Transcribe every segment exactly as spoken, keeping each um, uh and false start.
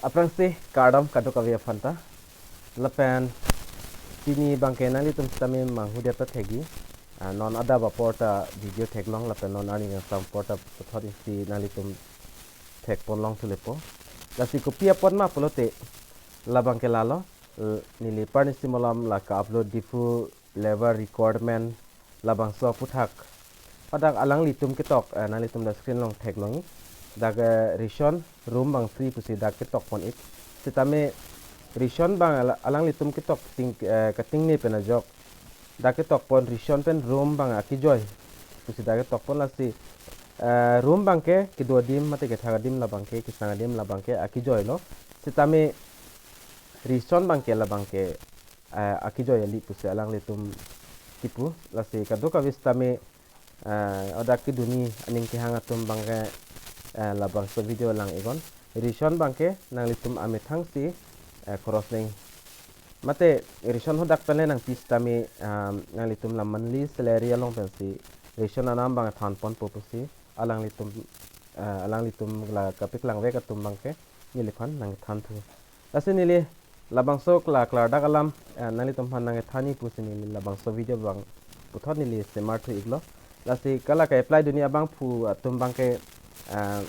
Aphrangsi kardom kadokave aphanta. Lapen pini abangke nanglitum sitame manghudet ta thekji. Ah, non adap apor ta video theklong lapen non arni kangsam apor ta puthot isi nanglitum thekpon longthulepo. Lasi kopi apot ma pulote labangke lalo, l-, neli parnisi malom la ka-upload Diphu Labour Recruitment labangso aputhak. Hadak alanglitum ketok, eh, nanglitum dak screen along theklongji. Dak, eh, ration room abang free pusi dak ketokpon ik. Sitame ration abang ala-, alanglitum ketok ting, eh, katingne pen ajok dak ketokpon ration pen room abang akejoi pusi dak ketokpon lasi, eh, room abangke kedo adim mate kethak adim labangke kesang adim labangke akejoi lo. Sitame ration abangke labangke, eh, akejoi kali pusi alanglitum kipu. Lasi kadokave sitame, eh, hadak keduni aning kehang atum abangke, eh, labangso video lang iknon. Ration abangke nanglitum amethang si, eh, cross nang. Mate ration hadak pen le nangpi sitame, ah, nanglitum la monthly salary along pensi ration anam abang thanponpo pusi alanglitum, eh, alanglitum la kapaklangvek atum abangke neliphan nangthanthu. Lasi neli labangso kla klardak alam, eh, nanglitumphan nangthanji pusi neli labangso video abang puthot neli semarthu iklo. Lasi hala ka-apply dunji abangphu atum abangke, eh,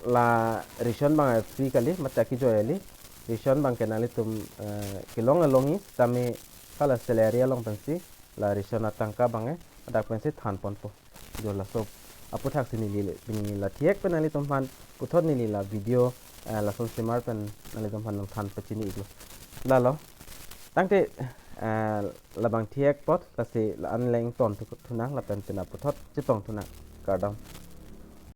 la ration abang free kali mate akejoi kali. Ration abangke nanglitum, eh, kelong alongji sitame hala salary along pensi la ration atangka abangke hadak pensi thanponpo. Jo laso aputhak si neli pini la thiek pen nanglitumphan puthot neli la video, eh, lason semar pen nanglitumphan nangthan pachini iklo. Lalo. Tangte, eh, labang thiek apot lasi la-an le ingtonthu-, thunang lapen pini aputhot chetongthunang. Kardom.